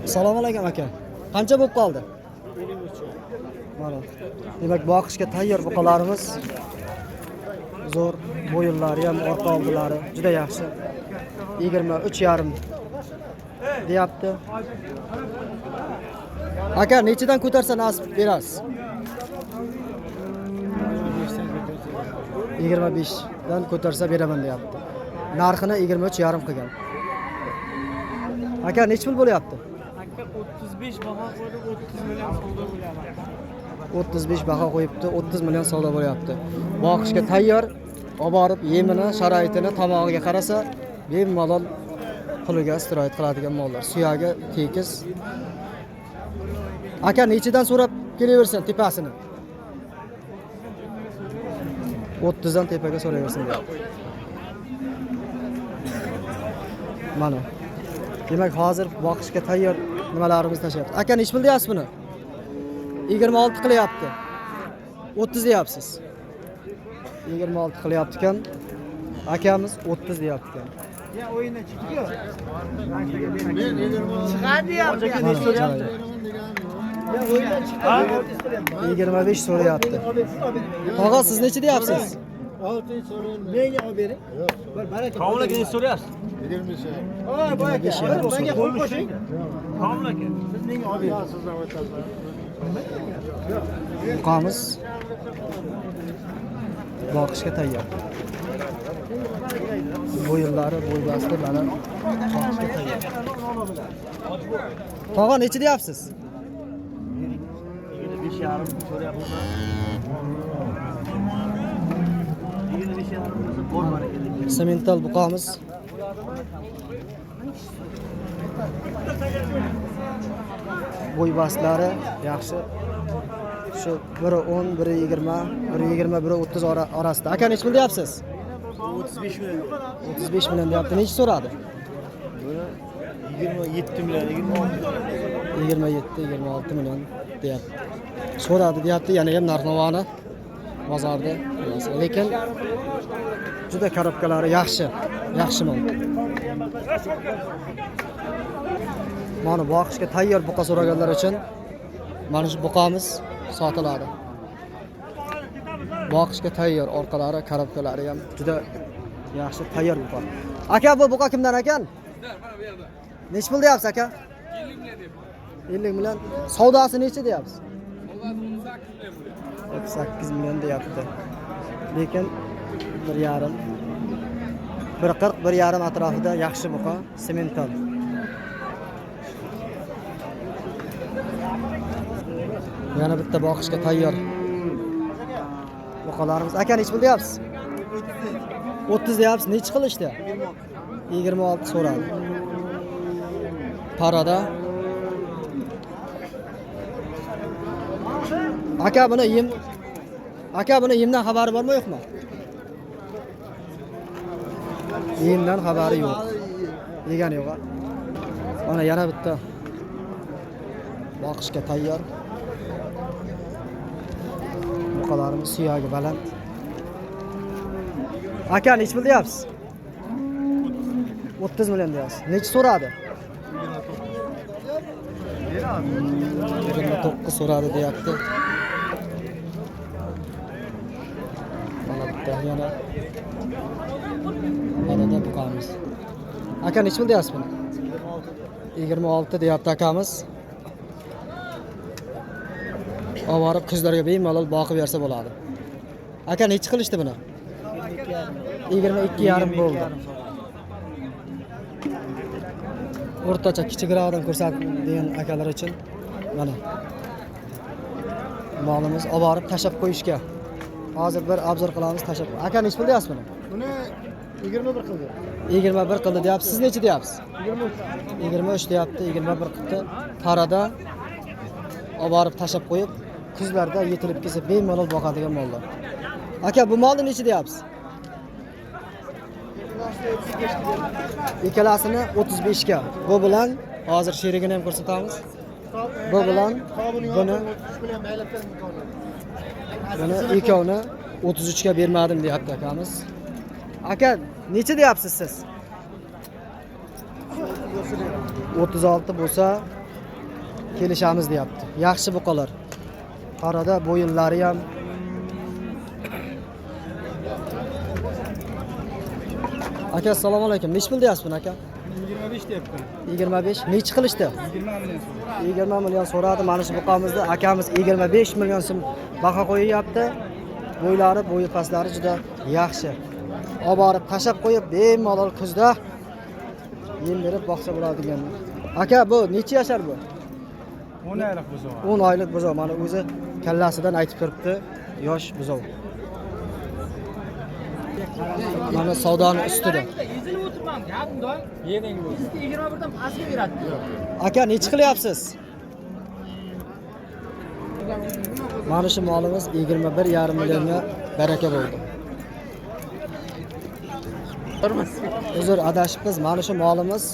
Assalomu alaykum aka. Qancha bo'lib qoldi? Mana. Demak, boqishga tayyor buqalarimiz. Zo'r, bo'yinlari ham, orqa oldilari juda yaxshi. 23,5 deyapti. Aka, nechidan ko'tarsa nasib berasiz? 25 dan ko'tarsa beraman deyapti. Narxini 23,5 qilgan. Aka, nechi pul bo'lyapti? Aka 35 baho qo'ydi, 30 million savdo bo'lyapti. 35 baho qo'yibdi, 30 million savdo bo'lyapti. Boqishga tayyor, olib borib yemini, sharoitini, tomog'iga qarasa, bemalol puliga istirohat qiladigan mollar. Suyagi tekis. Aka, nechidan so'rab kelaversin tepasini? 30 dan tepaga so'rayversin deyapti. Mana. Demak, hozir boqishga tayyor nimalarimiz tashlayapti. Aka, nechi pul deyapsiz buni? 26 qilyapti. 30 deyapsiz. 26 qilyapti ekan. Akamiz 30 deyapti ekan. Ya o'yindan chiqdi-yu. Chiqadi ya. Mana chiroyli. Ya o'yindan chiqdi. 25 so'rayapti. Tog'a, siz necha deyapsiz? Menga olib bering. Bir baraka. Komil aka necha so'rayapsiz? Ha, boy aka. 25 yarim Menga qo'l qo'shing. Komil aka. Siz menga olib bering. Buqamiz boqishga tayyor. Bo'yinlari, bo'ybasti mana boqishga tayyor. Tog'a, necha deyapsiz? 25,5 so'rayapman. 25,5 bo'lsa bor baraka. Semental buqamiz. Bo'ybastlari yaxshi. Shu biri 10, biri 20, biri 20, biri 30 orasida. Aka, necha pul deyapsiz? 35 million. 35 million deyapti. Necha so'radi? Buni 27 million, 26. 27, 26 million deyapti. So'radi deyapti, yana ham narx-navoni bozorda. Lekin juda korobkalari yaxshi, yaxshi mol. Mana boqishga tayyor buqa so'raganlar uchun mana shu buqamiz sotiladi. Boqishga tayyor, orqalari, korobkalari ham juda yaxshi tayyor buqa. Aka, bu buqa kimdan ekan? Nechi pul deyapsiz aka? 50 million. Savdosi necha deyapsiz? 38 million deyapti. Lekin 1,5 1.40 1,5 atrofida yaxshi buqa, semental. Yana bitta boqishga tayyor buqalarimiz. Aka, nechi pul deyapsiz? 30 deyapsiz. Nechi qilishdi? 26 so'radi. Parada. Aka, buni yem Aka, buni yemdan xabari bormi yo'qmi? Yemdan xabari yo'q. Yegani yo'q. Mana yana bitta boqishga tayyor. Buqalarimiz suyagi baland. Aka, nechi pul deyapsiz? 30 million deyapsiz. Nechi so'radi? 29 so'radi deyapti. Mana bitta yana parada buqamiz. Aka, nechi pul deyapsiz buni? 26 deyapti akamiz. Olib borib qizlarga bemalol boqib bersa bo'ladi. Aka, nechi qilishdi buni? 22,5 bo'ldi. O'rtacha kichikroqdan ko'rsatib degan akalar uchun mana molimiz olib borib tashlab qo'yishga. Hozir bir obzor qilamiz, tashlab. Aka, nechi pul deyapsiz buni? Buni 21 qildi. 21 qildi deyapsiz. Siz necha deyapsiz? 23. 23 deyapti, 21 qildi. Parada olib borib tashlab qo'yib, kuzlarda yetilib kelsa bemalol boqadigan mollar. Aka, bu molni necha deyapsiz? Ikkalasini 35 ga. Bu bilan hozir sherigini ham ko'rsatamiz. Bu bilan buni ikkovini 33 ga bermadim deyapti akamiz. Aka, necha deyapsiz siz? bo'lsa beramiz. 36 bo'lsa kelishamiz deyapti. Yaxshi buqalar. Qarada bo'yinlari ham. Aka, assalomu alaykum. Nechi pul deyapsiz buni, aka? 25 deyapti. 25. Nechi qilishdi? 20 million so'm. 20 million so'radi. Mana shu buqamizni akamiz 25 million so'm baho qo'yyapti. Bo'ylari, bo'yi pastlari juda yaxshi. Olib borib tashlab qo'yib, bemalol kuzda yem berib boqsa bo'ladigan. Aka, bu necha yashar bu? 10 oylik buzov. 10 oylik buzov. Mana o'zi kallasidan aytib turibdi, yosh buzov. Mana savdoni ustida. Ezilib o'tirmam, gapim. Yeding bu. 21 dan pastga beradi. Aka, nechi qilyapsiz? Mana shu molimiz 21,5 millionga baraka bo'ldi. Uzr, adashibmiz. Mana shu molimiz